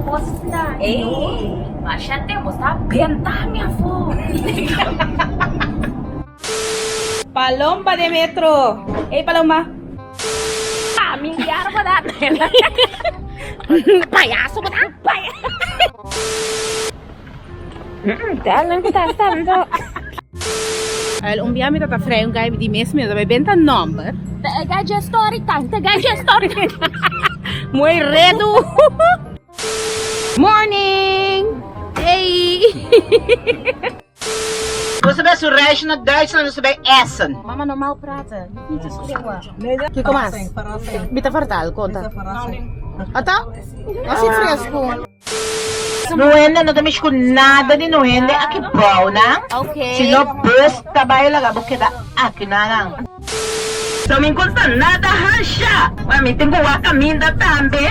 Costa. Ey, masha tempo sta benta mi afo. Palomba de metro. Ey Palomba. Familiar bo ta. Payaso bo ta. El un bia mi tata frei un gai di mes mi ta bai benta nomber. Ta e gai dje story tan, ta e gai dje story. Mooi redu. Morning. Hey. Nos ta bai su reisje na Duitsland, nos ta bai Essen. Mama normaal praten, niet te schreeuwen. Kiko mas? Mi ta vertaal, konta. Ata? Asi fresco. No hende no ta mishi ku nada di no hende aki bou nan, sino bus ta bai laga bo keda aki nan. So mi gusta nada hansha, ma mi tin ku wak kaminda tambe.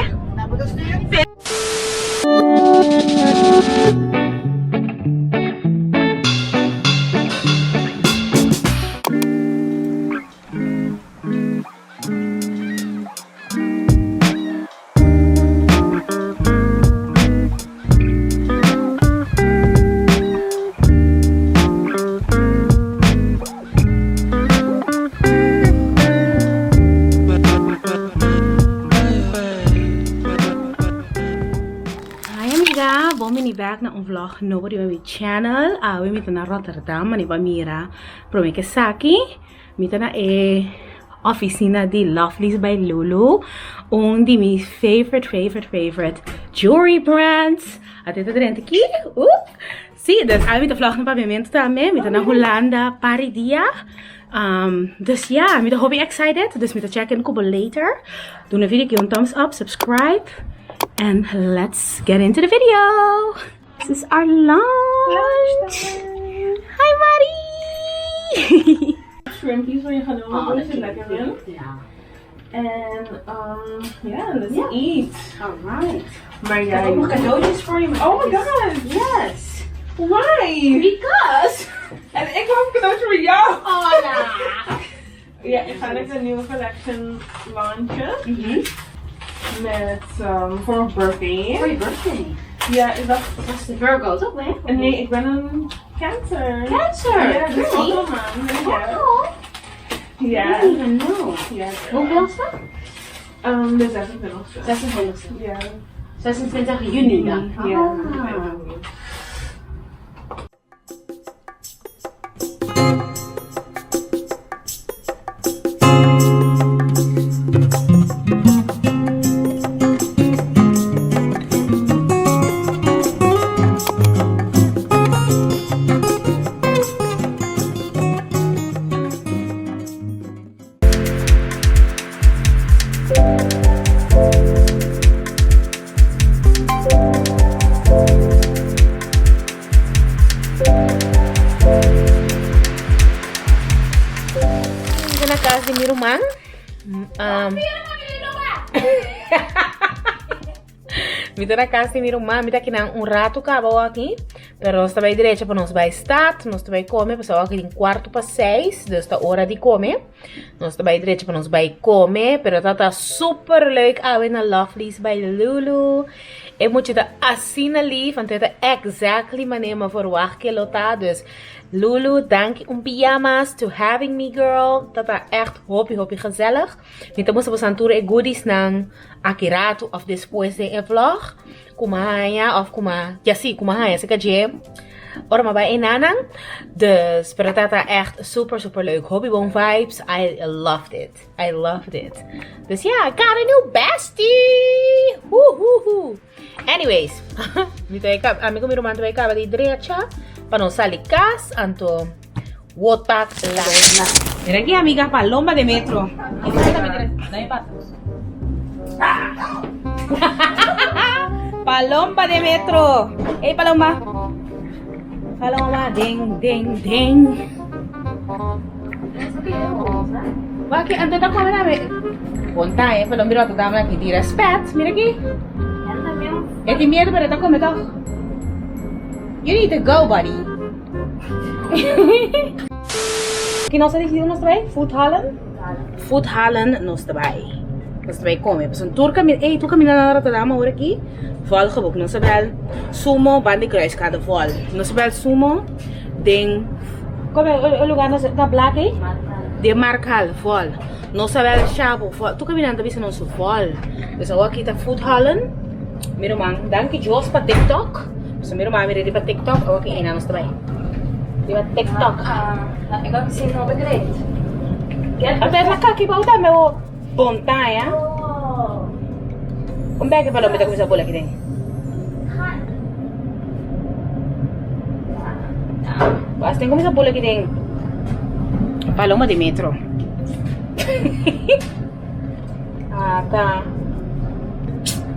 Hi amiga, bon bini back na un vlog nobo riba mi channel. Awe mi ta na Rotterdam, mane bo a mira prome ke esaki. Mi ta na e oficina di Lovely's by Lulu, un di mi favorite, favorite, favorite jewelry brands. Ate ta drenta aki. Oep. Si, dus awe mi ta vlog na papiamento tambe. Mi ta na Hulanda pari dia. Um, dus ja, mi ta hopi excited. Dus mi ta check in ku bo later. Duna e video aki un thumbs up, subscribe. And let's get into the video. This is our lunch. Hi Marie! Shrimpies van je genomen, oh, zit lekker in. Ja. En ja, let's eat. Alright. Maar Ik heb jij... ook nog cadeautjes voor je. Oh my god! Yes! Why? Because! En ik heb een cadeautje voor jou! Hola! Ja, ik ga net een nieuwe collection launchen. Met voor mijn birthday. Voor je birthday. Ja, ik dacht... Dat was de Virgo, toch hè? Nee, ik ben een Cancer. Cancer! Ja, dat is Really? ook een man. Ja. Oh, I Ja. didn't even know. Ja. Hoeveelste? De 26e. 26e. Ja. 26 juni dan. Ja. Ah. Mi ta na cas di mi ruman. Mi ta na cas di mi ruman. Mi ta kinan un rato caba aki. Pero nos ta bay derecho pa nos bay stad. Nos ta bay come. Pasobra awor aki tin cuarto pa seis. Dus ta ora di come. Nos ta bay derecho pa nos bay come. Pero ta ta super leuk awe na Lovely's by Lulu. E mucha ta asina lief. Anto e ta exactly manera mi a verwacht ke lo ta. Dus Lulu, danki un bia mas to having me girl. Ta ta echt hopi hopi gezellig. Mi ta mustra boso tur e goodies nan aki rato of despues den e vlog. Ku mi a haña of ku mi a, ya si, ku mi a haña cerca dje ora mi a bai enanan. Dus, pero ta ta echt super super leuk. Hopi bon vibes. I loved it. I loved it. Dus ja, I got a new bestie! Woe woe woe. Anyways, mi ta e ami ku mi ruman ta bai kaba di drecha pa nos sali kas, anto wotak la. Mira aki amiga palomba de metro. Palomba de metro. Ey palomba. Palomba ding ding ding. Wak anto ta come name. Conta eh, palomba di Rotterdam aki di respect. Mira aki. E tin miedo pero e ta come toch. You need to go buddy. Ki nos a dicidi nos ta bay? Foodhallen? Foodhallen nos ta bay. Nos ta bai come. Pasobra tur caminda, ey, tur caminda na Rotterdam awor aki vol geboek. Nos a bel Sumo banda di Kruiskade vol. Nos a bel Sumo den, como e lugar nos ta Blaak ey? Den Markhal vol. Nos a bel Shabo vol. Tur caminda nan ta bisa nos vol. Dus awor aki ta Foodhallen. Mi ruman, danki Dios pa TikTok. Pasobra mi ruman a mira riba TikTok, awor aki eynan nos ta bai. Riba TikTok. Ata e kaki bou tambe bo. Bontaña. Un beke palomita kuminsá bula aki den. Basta tin kuminsá bula aki den. Paloma di metro. Ata.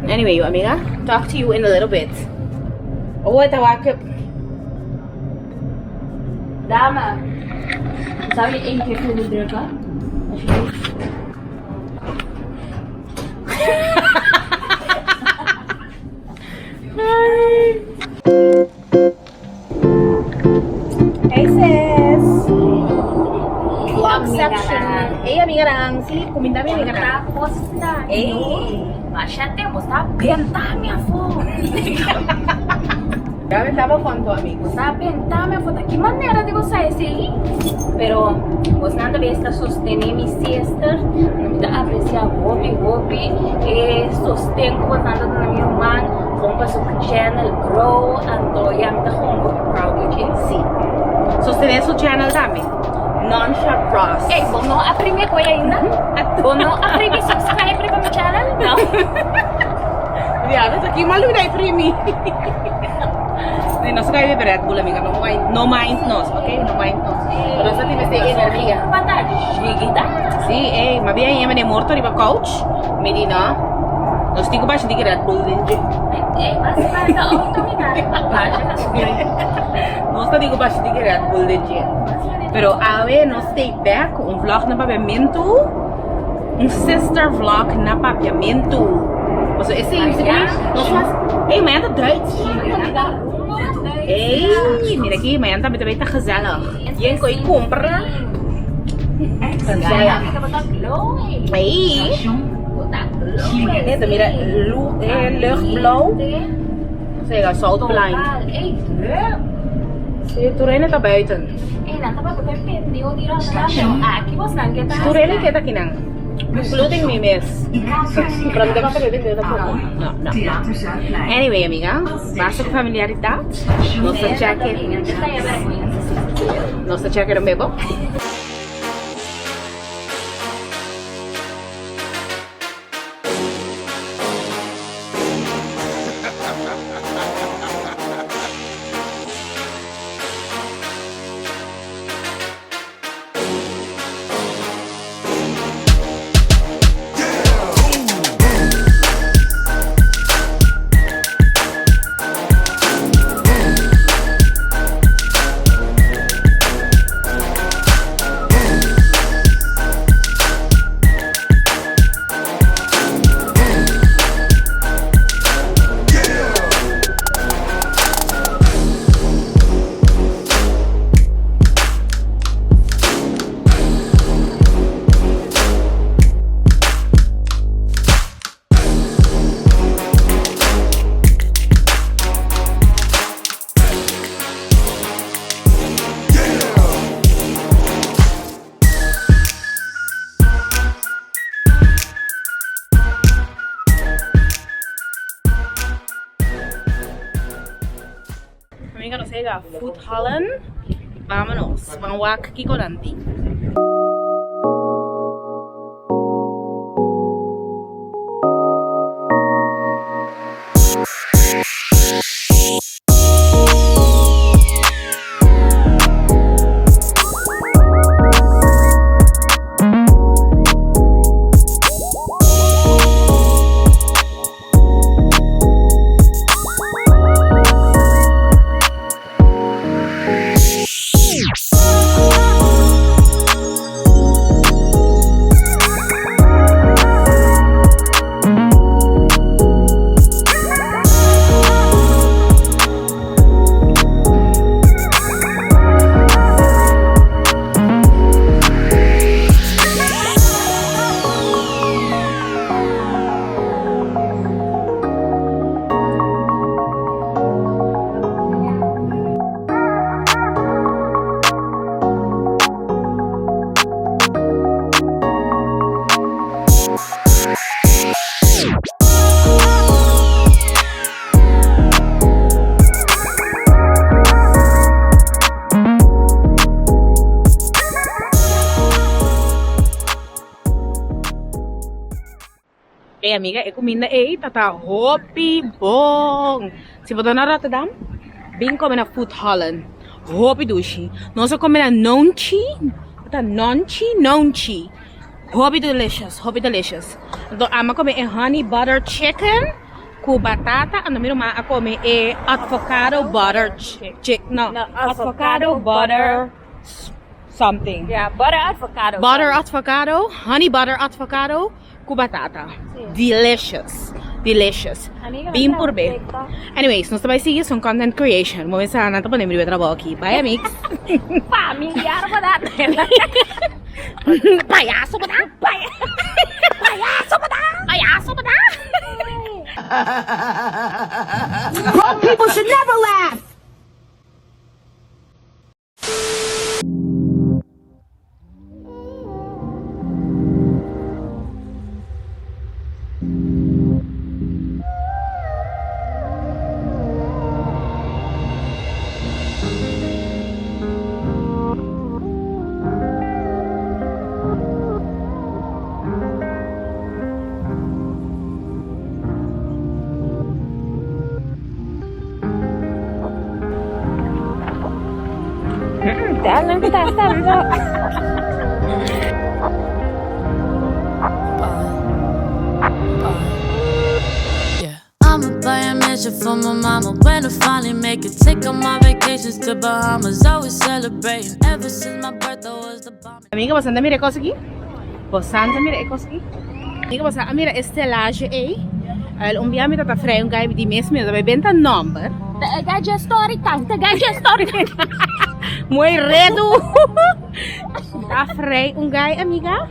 Anyway, yo amiga, talk to you in a little bit. Oh, esta wak. Dame, zou je één keer kunnen drukken? Alsjeblieft. Hey sis. Vlogception. Hey amiga nan. Sí, kuminda mi amiga nan. Hey. Masha tempo sta benta mi afo. Ya me taba cuanto amigos. Sta benta mi afo. Ki manera di bo sa esei? Pero bosnan ta bes ta sostene mi sister. Mi ta aprecia hopi hopi e sosten ku bosnan ta duna mi ruman. Kon pa su channel grow. Anto ya mi ta gewoon hopi proud di dje. Sí. Sostene su channel tambe. Nonsha Cross. Ey, bo no a primi koe ainda? Bo no a primi subscribe riba mi channel? No. Ya, dat aki mal lubida e primi. Nee, nos a bebe Red Bull, amiga. No mind, no mind nos, ok? No mind nos. Pero nos a tin mester energia. Pata jigita. Sí, ey, ma bien yema de morto riba couch. Mi di no. Nos tin ku basha di Red Bull den dje. Ey, mas falta auto mi na. Basha ka Nos ta tin ku basha di Red Bull den dje. Pero awe nos stay back ku un vlog na papiamentu. Un sister vlog na papiamentu. Paso esei nos was, ey, mañana ta Duits. Ey, mira aki, mañana tambe ta bay ta gezellig. Yen koy kumpra. Gezellig. Ey. Ey, ta mira lucht blauw. Sega, Zuidplein. Sí, tur hende ta buiten. Tur hende ke ta akinan. Including mi mes. Pero mi ta papia bende tampoco. No, no, no. Anyway, amiga, basta ku familiaridad. Nos ta check it. Nos ta check it un bebo. Amiga nos a yega Foodhallen. Vámonos. Ban wak kiko nan tin. Ey amiga, e kuminda ey ta ta hopi bon. Si bo ta na Rotterdam, bin kome na Food Holland. Hopi dushi. Nos a kome na Nonchi, ta Nonchi, Nonchi. Hopi delicious, hopi delicious. Anto ami a kome e honey butter chicken ku batata, anto mi ruman a kome e avocado butter chicken, no, avocado butter something. Yeah, butter avocado. Butter avocado, honey butter avocado ku batata. Delicious. Delicious. Amiga, Bin mi por be. perfecto. Anyways, nos ta bai sigui son content creation. Bo mesa nan ta pone mi riba trabou aki. Bye amigs. Familiar pa dat. Payaso pa da. Payaso pa da. Payaso pa da. Broke people should never laugh. I'ma buy a mansion for my mama when I finally make it. Take all my vacations to Bahamas, always celebrating. Ever since my birthday was the bomb. Amiga, bo ta mira e kos aki? Bo ta mira e kos aki? Amiga, bo a mira e stelage ei? El un bia mi tata frei un gai di mes mi ta benta number. Gadget story time, gadget story. Mooi redu. Ta frei un gai, amiga.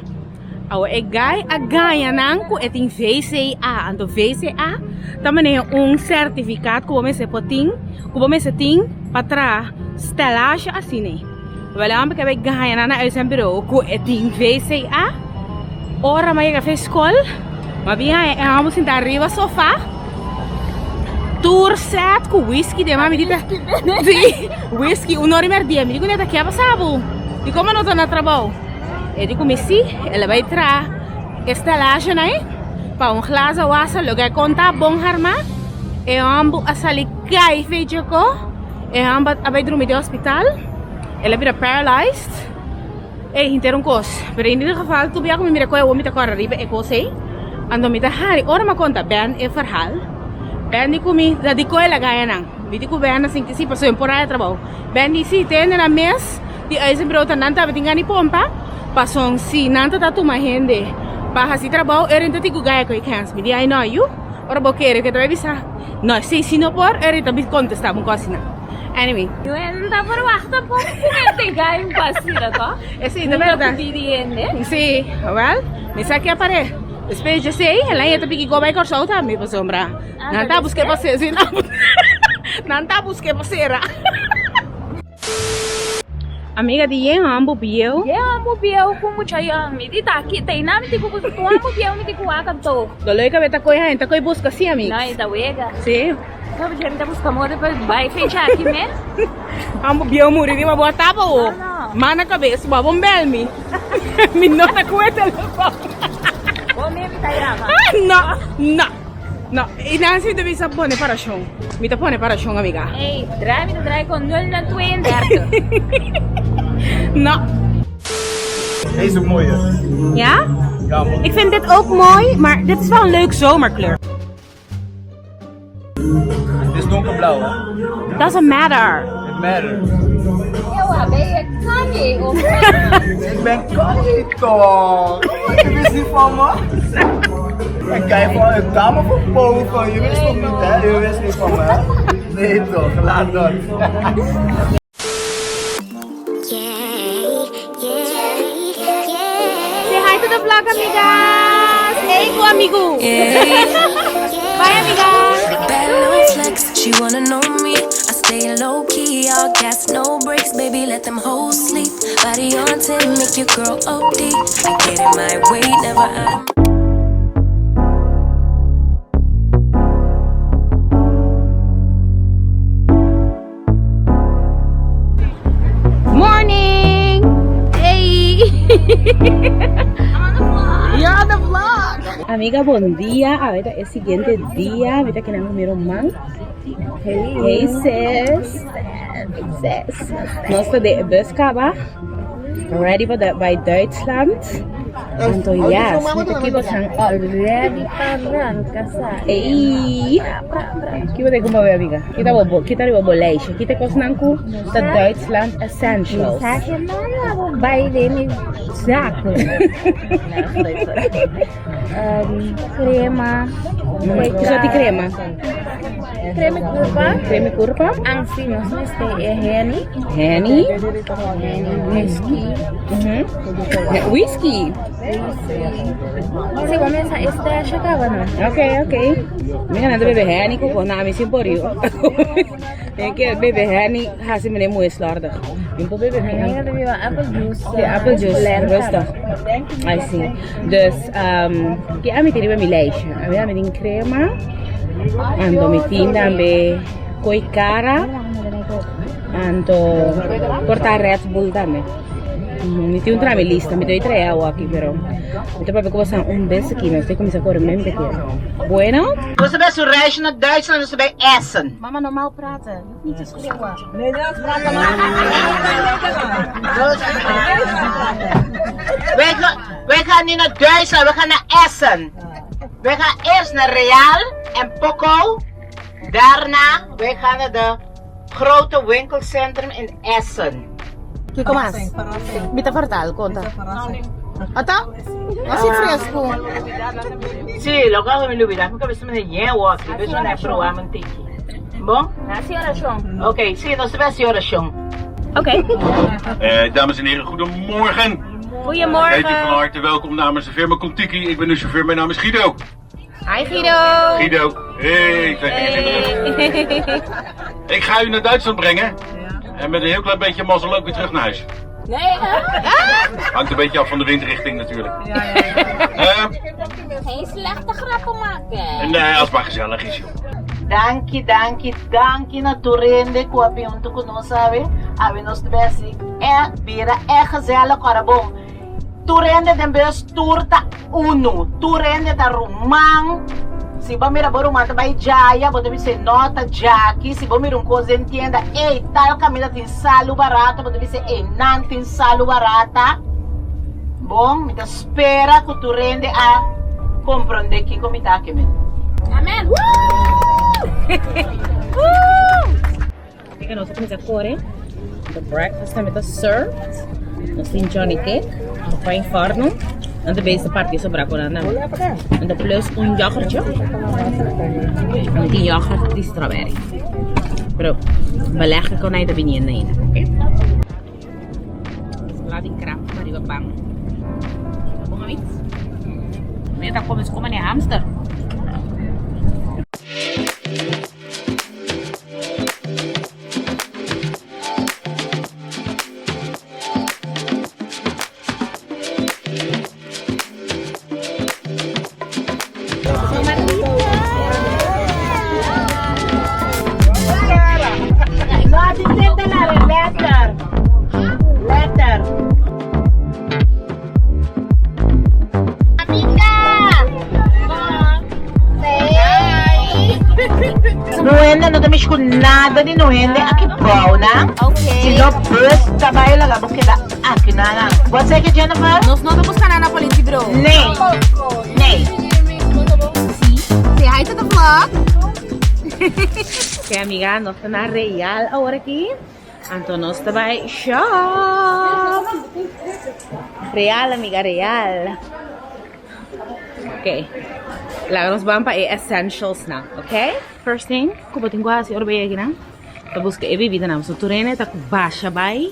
Awo e gai a gaña nan ku e tin VCA. Anto VCA ta manera un sertifikaat ku bo mester por tin, ku bo mester tin pa traha stelage asina. Wel homber ke bai gaña nan na uitzendbureau ku e tin VCA. Ora mi a yega fe skol, mi a bin haña e homber sinta riba sofa, tur set ku whisky den man. Mi di ta, si, whisky un ora i merdia. Mi di ku neta ke a pasa bo? Dikon bo no ta na trabou? E di ku mi si, el a bai traha e stelage nan pa un glazen wasa. Loke a konta bon harma, e homber a sali kai fe djeko. E homber a bai drumi den hospital, el a bira paralyzed. Ey, henter un kos. Pero in ieder geval, tur bia ku mi mira koe awor mi ta kòrda riba e kos ey. Anto mi ta hari ora mi a konta Ben e verhaal. Ben di ku mi, ta di koe el a gaya nan. Mi di ku Ben a sinti si pasobra mi por haya trabou. Ben di si, te hende nan mes di uitzendbureau ta nan tabatin gana di pompa, pasobra si nan ta ta tuma hende pa hasi trabou, e ta tin ku gaya koe kèns. Mi di, ay no, yu. Ora bo kere ke ta bai bisa no esei si no por eri ta kontesta bo un kos asina. Anyway. No ta verwacht tampoco cu e ta un kos asina to. Esei ta berdad. Si, wel, mi sa ke apare. Despues dje esei, el a yeta piki go bai Kòrsou tambe pasobra nan ta busk'e pa si nan ta busk'e pa sera. Amiga di yen hambu bieu. Yen hambu bieu ku mucha yon. Mi di ta aki te na mi ti ku tu hambu bieu mi ti ku wak anto. Dolor kabes ta koy haña ta koy buska si amigs. No e ta wega. Si. No mi ta buska moda pa bai fecha aki mes. Hambu bieu muri riba bo tapa o. Mana kabes bo a bon bel mi. Mi no ta ku e telefon. Bo mi ta yama. No no. No, y Nancy mi ta bisa pone parashon. Mi ta pone parashon, amiga. Ey, draai mi ta draai con nul na 32. No. Deze is mooier. Ja? Ja, man. Ik vind dit ook mooi, maar dit is wel een leuk zomerkleur. Het is donkerblauw, hè? Doesn't matter. It matters. Ewa, ben je Kanye of Ik ben Kanye toch? Je wist niet van me? En kijk van een dame van boven. Je wist nog niet, hè? Je wist niet van me, hè? Nee toch, laat dat. Say hi to the vlog, amigas! Hey, ku amigo! Bye, amigas! Bad little flex, she wanna know me. I stay low key, all gas, no brakes, baby. Let them hoes sleep. Body on 10, make your girl OD. I get in my way, never out. Morning! Hey! I'm on the vlog! You're on the vlog! Amiga bon dia, awe ta e siguiente dia, mi ta kina ku mi ruman. Hey sis. Sis. Nos ta den e bus kaba, ready pa bai Duitsland. Anto yes, mi ta kiba san Ready pa ranka sa. Ey. Kiba ta kumba we amiga? Kita bo kita riba bo lijstje. Kita kosnan ku ta Duitsland essentials. Sa ke nada bo bai den mi Zak. Crema. Kisa di crema? Crema curpa. Crema curpa. Ang si nos mester e Henny. Henny. Whisky. Whisky. Si, bo mesa esta caba no. Ok, ok. Mi gana de bebe Henny ku na mi sin por io. Mi ke bebe Henny hasi mene moe slordig. Mi por bebe Mi gana bebe apple juice. Sí, apple juice, rustig. I see. Dus, ki ami tin riba mi lijstje? Ami ami tin crema. Anto mi tin tambe koi cara. Anto por ta Red Bull tambe. Mi tin un tra mi lista, mi ta trae awa aki, pero mi ta papia ku boso un bes aki, mi ta kuminsa kore mente kere. Bueno. Nos ta bai su reisje na Duitsland, nos ta bai Essen. Mama normaal praten, je hoeft niet te schreeuwen. Wij gaan niet naar Duitsland, we gaan naar Essen. We gaan eerst naar Real en Poco. Daarna wij gaan naar de grote winkelcentrum in Essen. Kiko mas? Mi ta vertaal, konta. Ata? Asi fresco. Sí, lo que me olvidar, porque a veces me llevo aquí, dus we probar un tiki. Bon? Hasi orashon. Oké, sí, nos ta hasi orashon. Oké. Dames en heren, goedemorgen. Goedemorgen. Heet u van harte welkom namens de firma Contiki. Ik ben de chauffeur, mijn naam is Guido. Hi Guido. Guido. Hey, twee vingers in de lucht. Ik ga u naar Duitsland brengen. En met een heel klein beetje mazzel ook weer terug naar huis. Nee, hè? Hangt een beetje af van de windrichting natuurlijk. Geen slechte grappen maken. Nee, als het maar gezellig is, joh. Danki, danki, danki na tur hende ku a bin huntu ku nos awe. Awe nos ta bai hasi e bira e gezellig ora bon. Tur hende den bus tur ta unu, tur hende ta ruman. Si bo mira bo ruman ta bai djaya, bo ta bisa e no ta djaki. Si bo mira un kos den tienda, ey tal kaminda tin salu barata, bo ta bisa ey nan tin salu barata. Bon, mi ta spera ku tur hende a komprondé kiko mi ta aki men. Amen. Kiko nos a kuminsá kore. The breakfast tambe ta served. Nos tin Johnny cake, pan farno. Nan ta bezig ta parti sobra ku nan tambe. Nan ta plus un yoghurtje. Nan tin yoghurt di strawberry. Pero beleg ku nan ta biniendo ainda, oké? Salada di krab ariba pan. Bon amigs? Mi ta come come hamster. No hende no ta mishi ku nada di no hende aki bou nan. Si no bus ta bai laga bo keda aki nan nan. Wat zeg je Jennifer? Nos no ta buska nada na politiebureau. Nee. Nee. Say hi to the vlog. Ok amiga, nos ta na Real awor aki. Anto nos ta bai shop. Real amiga, real. Ok. Laga nos ban pa e essentials nan, ok? First thing ku bo tin ku hasi ora bo yega akinan ta buska e bibidanan. So tur hende ta basha bai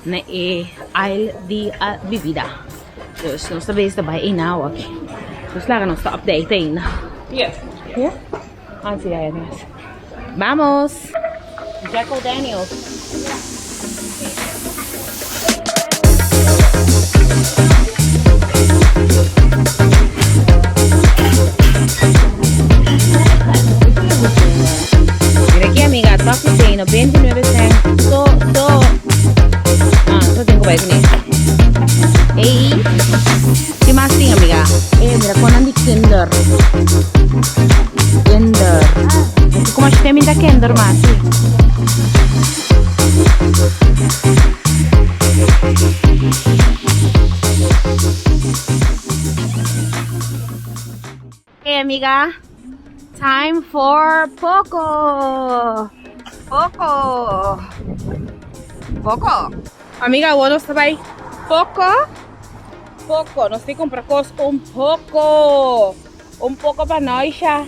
na e aisle di bibida. Dus nos ta bezig ta bai einan awor aki. Dus laga nos ta update ainda. Yes. Yeah? Ah, sí, ahí atrás. Vamos! Jack O'Daniels. Mira aquí, amiga, Toffee Day, 99 cents. So, so. Ah, so tengo para ir Hey. ¿Qué más tiene, amiga? Mira, con Andy Kinder. mi ta kender mas. Hey amiga, time for poco. Poco. Poco. Amiga, awor nos ta bai poco. Poco. Nos tin compra cos un poco. Un poco pa Noisha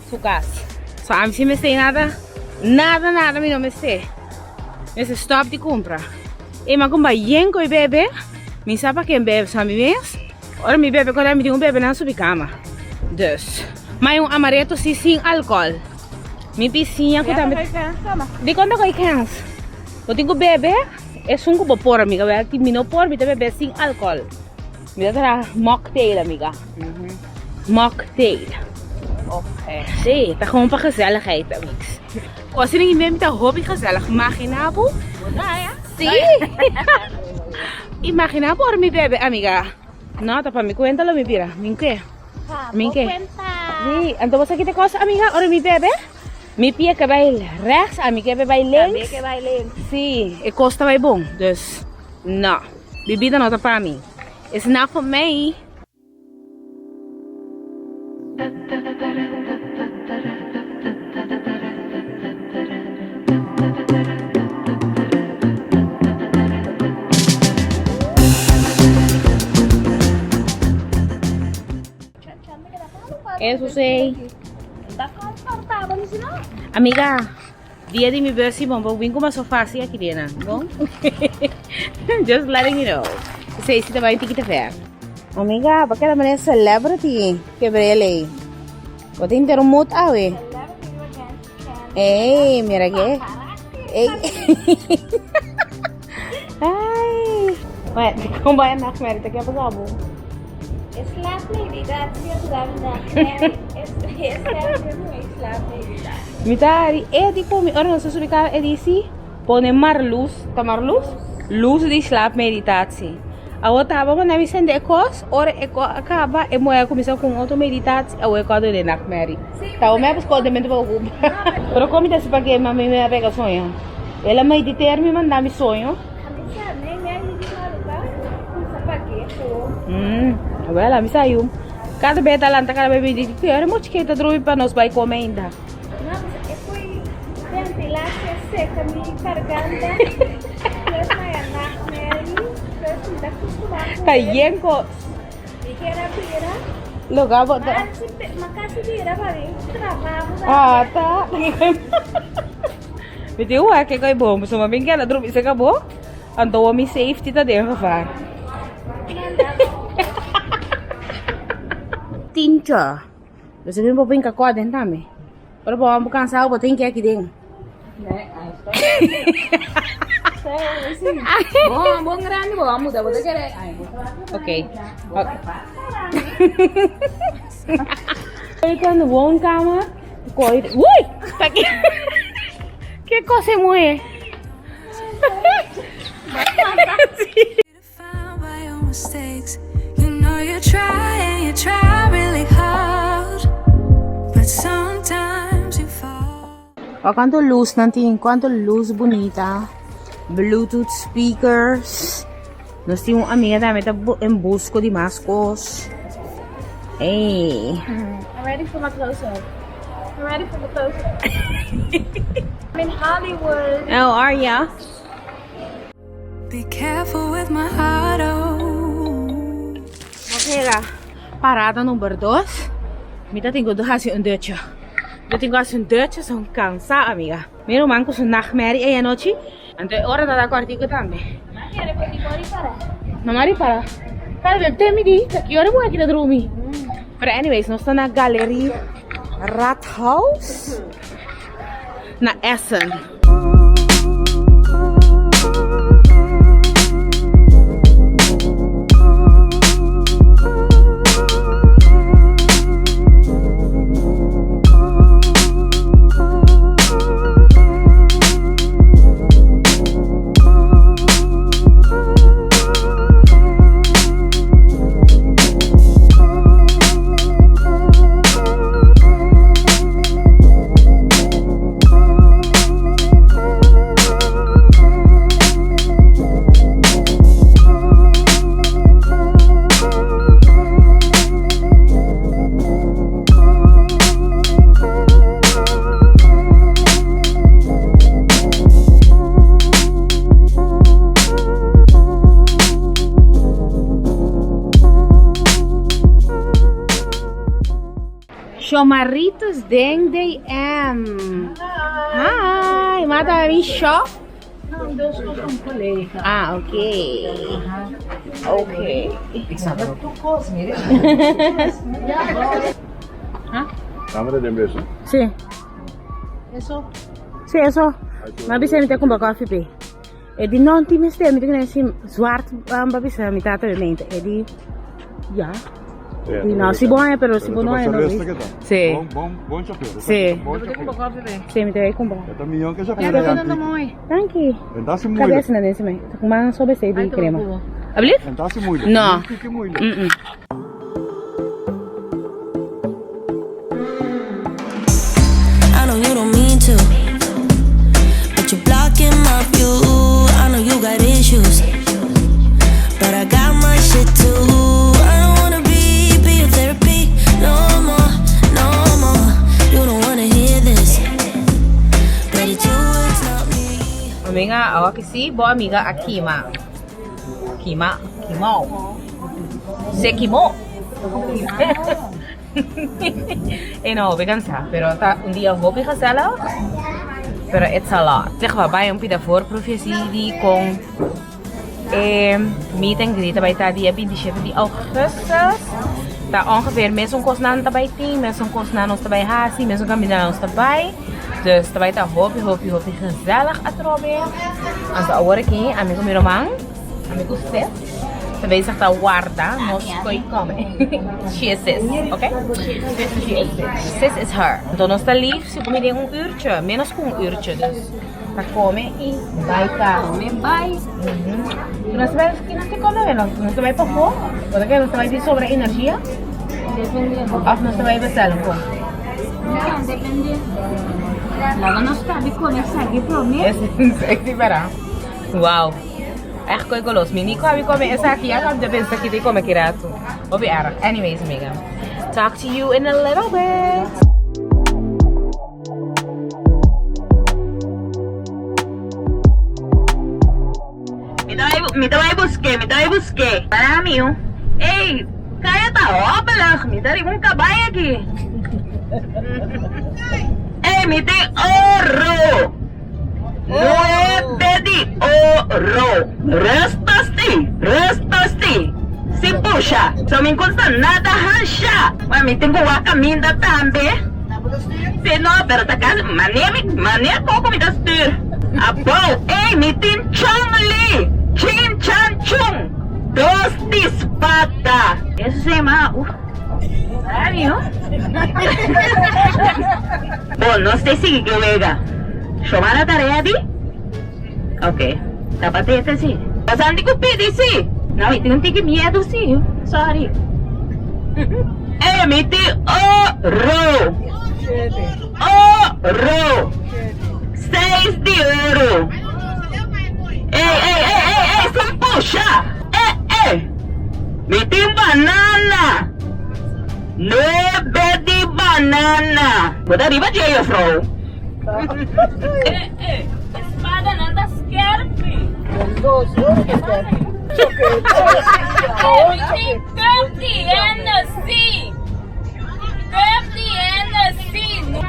su cas. So ami si mester nada. Nada, nada mi no mester. Mester stop di compra. E ma con bai yen cu e bebe. Mi sa pa ken bebe, so ami mes. Ora mi bebe con mi tin un bebe nan subi cama. Dus. Ma un amaretto si sin alcohol. Mi bisiña cu tambe. Dicon ta coi kens? Bo tin cu bebe esun cu bo por amiga. Wel mi no por mi ta bebe sin alcohol. Mi ta traha mocktail amiga. Mocktail. Si, ta gewoon pa gezelligheid amigs. Cos ini mi ta hopi gezellig. Imagina bo. Si. Imagina bo ora mi bebe amiga. No, ta pa mi cuenta lo mi bira. Min ke. Min ke. Si, anto bo sa kita cosa amiga ora mi bebe? Mi pie ke bai rechts, ami ke bai links. Si, e cos ta bai bon. Dus, no. Bibida no ta pa mi. It's not for me. Eso sí. Amiga, dia di mi birthday bon, bo bin kuma so fácil aki dena. Bon? Just letting you know. Sei si ta bai tiki te ver. Amiga, bo keda manera celebrity kebrele. Bo ta henter un mood awe. Ey, mira ke. Ey. Ay. Bueno, kon bai nachtmerrie? Ta ke pasa bo? E slaapmeditatie a dura mi nachtmerrie. E slaapmeditatie. Mi ta hari e di ku mi ora nos a subi kaba e di si pone marluz, ta marluz? Luz di slaapmeditatie. Awor taba manda mi sende e kos, ora e kos a kaba e muher a kuminsá ku un otro meditatie, awor e kos a duna e nachtmerrie. Ta mi a buska otro mente pa ocupa. Pero kon mi ta hasi pa ke mami mi a pega soño? El a mediteer mi manda mi soño. Wel ami sa yu. Kada bes ta lanta kada bes mi di ki ora mochi ke ta drumi pa nos bai kome ainda. Ta yen kos. Loga bo ta. Ah ta. Mi tin wak ke koi bon pasobra mi keda drumi serka bo anto mi safety ta den gevaar. Tincha. Bo bin bo brinca cu aden tambe. Ora bo amo cansa bo tin ke aki den. Bon, bon grande bo a muda bo ta kere. Ok. Keuken, woonkamer. Koi. Oei! Ke kos e muhe? Wak cuanto luz nan tin, cuanto luz bunita. Bluetooth speakers. Nos tin un amiga tambe ta en busco di mas cos. Ey. I'm ready for my close up. I'm ready for the close up. I'm in Hollywood. Oh, are ya? Be careful with my heart, oh. Nos yega parada number dos. Mi ta tin ku hasi un dutje. Mi ta tin ku hasi un dutje, son kansa amiga. Mi ruman ku su nachtmerrie ei anochi. Anto e ora ta ta kòrtiku tambe. No m'a ripara. Tal bes te mi di, ta ki ora bo aki ta drumi? Pero anyways, nos ta na Galerie Rathaus na Essen. Shomaritos den DM. Hi, mata mi sho. Ah, ok. Ok. Kamer den beso. Si. Eso. Si, eso. Ma bisa mi ta kumpra koffie pe. E di non ti mester, mi ta kende si zwart um, bisa mi tata mente. E di ja. Ja, Di no, si bon e, pero si bon no e no. Si. Bon, bon, bon chauffeur. Si. Bon chauffeur. Si, mi ta bai kumpra. E ta mion ke chauffeur e antik. Danki. En dat is Kabes moeilijk. na deze mee. Maar zo best die crema. Alsjeblieft? En dat is moeilijk. No. Niet moeilijk. Mm -mm. I know you don't mean to, but you're blocking my view. I know you got issues, but I got my shit too. I don't wanna be, be your therapy no more, no more. You don't wanna hear this, but it's you, it's not me. Amiga, awor ku si, bo amiga a kima. Kima, kimou. Se kimó. E no, hopi kansá, pero ta un dia hopi gezellig. Pero it's a lot. Zeg maar, bai un pida voorproefje zie di kon e meet and greet bai ta dia 27 di augustus. Ta ongeveer mesun kosnan ta bai tin, mesun kosnan nos ta bai hasi, mesun kaminda nos ta bai. Dus ta bai ta hopi hopi hopi gezellig atrobe. Anto awor aki ami ku mi ruman, ami ku sis, ta bezig ta warda nos koe kome. She is sis, ok? She is sis. Sis is her. Anto nos ta leave si kumi den un uurtje, menos ku un uurtje. Dus ta kome i bai kas. Kome bai. Nos ta bai, ki nos ta kome awe? Nos ta bai pafó? Bo ta kere nos ta bai tin sobra energia? Depende. Of nos ta bai bestel un kos? No, depende. Laga nos kabi kome esaki prome. Esaki para. Wow. Echt koi golos. Mi ni kabi kome esaki. Ya kap de pensa ki te kome ki rato. Hopi erg. Anyways, amiga. Talk to you in a little bit. Mi ta bai, mi ta bai busk'é, mi ta bai busk'é. Para mi, oh. Ey, kaya ta hobbelig, mi ta riba un kabai aki. Ey, mi tin oro. Nuebe di oro. Rustig si, rustig si. Sin pusha. So mi gusta nada hansha. Ma mi tin ku wak kaminda tambe. Si no, pero ta kasi mane mi, mane koko mi ta stuur. Abou, ey, mi tin Chong Li, Chin Chan Chung, dos di spada. Eso se llama, uf, radio. Bon, nos te sigui ke wega. Shomara tarea di? Ok, tapatete si. Pasandi ku pidi si. No, mi tin un tiki miedu si, sorry. Ey, mi tin oro. Oro. Seis di oro. Ey, ey, ey, ey, ey, sin pusha. Ey, ey. Mi tin banana. Nuebe di banana. Bo ta riba dje, juffrouw? Espada nan ta skerpi.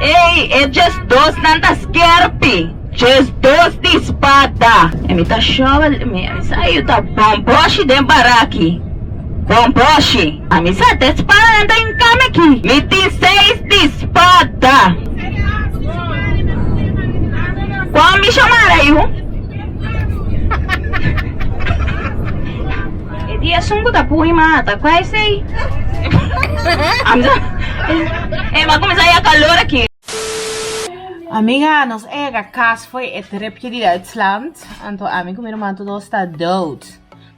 Ey, e djesdos nan ta skerpi. Djesdos di spada. E mi ta shovel, mi sa yu ta bomboshi den baraki. Bomboshi. A mi sa te spada nan ta hinkami aki. Mi tin seis di spada. Kon mi shamara yu? E di esun ku ta pui mata, kua esei? E mi a kuminsá ya kalor aki. Amiga, nos a yega kas fo'i e tripje di Duitsland. Anto ami ku mi ruman tur dos ta dood.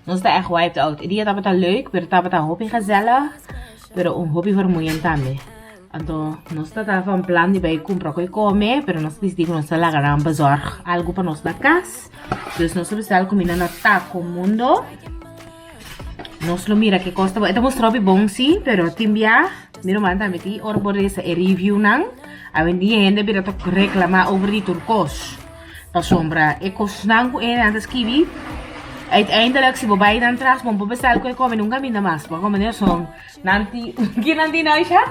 Nos ta echt wiped out. E dia tabata leuk, pero tabata hopi gezellig, pero un hopi vermoeiend tambe. Anto nos ta ta van plan di bai kumpra koi kome, pero nos a disidí ku nos ta laga nan bezorg algu pa nos na kas. Dus nos a bestel kuminda na Taco Mundo. Nos lo mira ke kos ta bon. E ta mustra hopi bon si, pero tin bia mi ruman tambe tin ora bo resa e reviewnan, awendia hende bira ta reklamá over di tur kos. Pasobra e kosnan ku e nan ta skibi, uiteindelijk si bo bai nan tras bo no por bestel ku e kome nunka minda mas. Bo a kome neson. Nan ti, ki nan ti Noisha?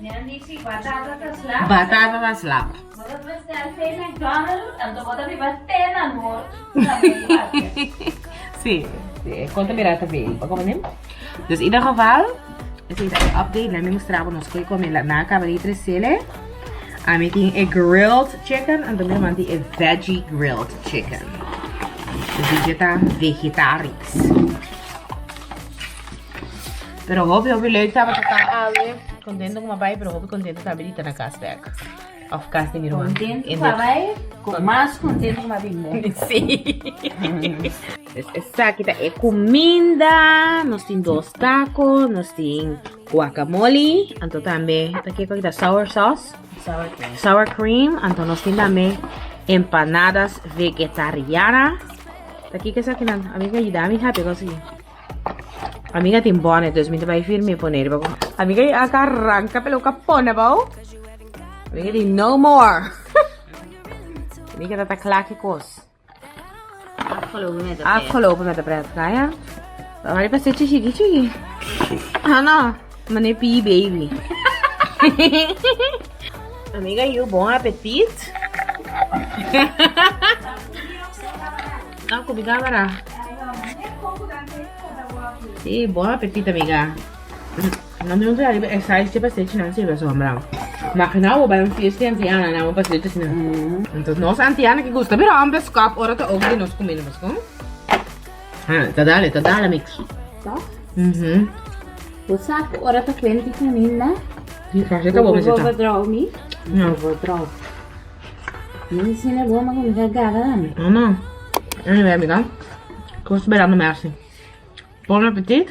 Nan di si batata ta slap. Batata ta slap. Bo ta bestel fe McDonald's, anto bo ta biba te na Noord. Si, si, kon ta mira ta be. Pa como nem? Dus in ieder geval, esei ta e update. Laat mi mustra bo nos koe come na caba di tresele. Ami tin e grilled chicken, anto mi ruman tin e veggie grilled chicken. Dus di ta vegetarisch. Pero hopi hopi leuk tabata ta awe. Contento ku bai, pero hopi contento tambe di ta na kas bek. Of kas di mi ruman. Contento pa bai, mas contento ku bin Sí. Dus esaki ta e kuminda. Nos tin dos taco, nos tin guacamole, anto tambe ta kiko ta sour sauce. Sour cream. Sour cream, anto nos tin tambe empanadas vegetariana. Ta kiko esaki nan? Amiga, yuda mi happy kos aki. Amiga tin bonnet, dus mi ta bai firme pone riba. Amiga y aka arranca peluca pone bou. Amiga di no more. Amiga ta klaar ki kos. Afgelopen met de pret. Afgelopen met de pret, ja. Maar die pasetje chiki chiki. Ah no, meneer P baby. Amiga, you bon appetit. Ah, ku mi cámara. Sí, bon apetit, amiga. No mi nunca riba e size di pastechi nan sirve sombra. Imagina bo bai un fiesta di antiana nan un pastechi asina. Entonces nos antiana ki gusta bira un beskop ora ta over di nos comida, paskon? Ah, ta dale, ta dale, mix. Toch? Mhm. Bo sa ku ora ta kwenti kaminda? Sí, kasi ta bo Bo mesita. vertrouw mi? Ja. Bo vertrouw. Mi sine bo ma kuminsá gaga tambe. No, no. Anyway, amiga. Kos berando merci. Bon appetit.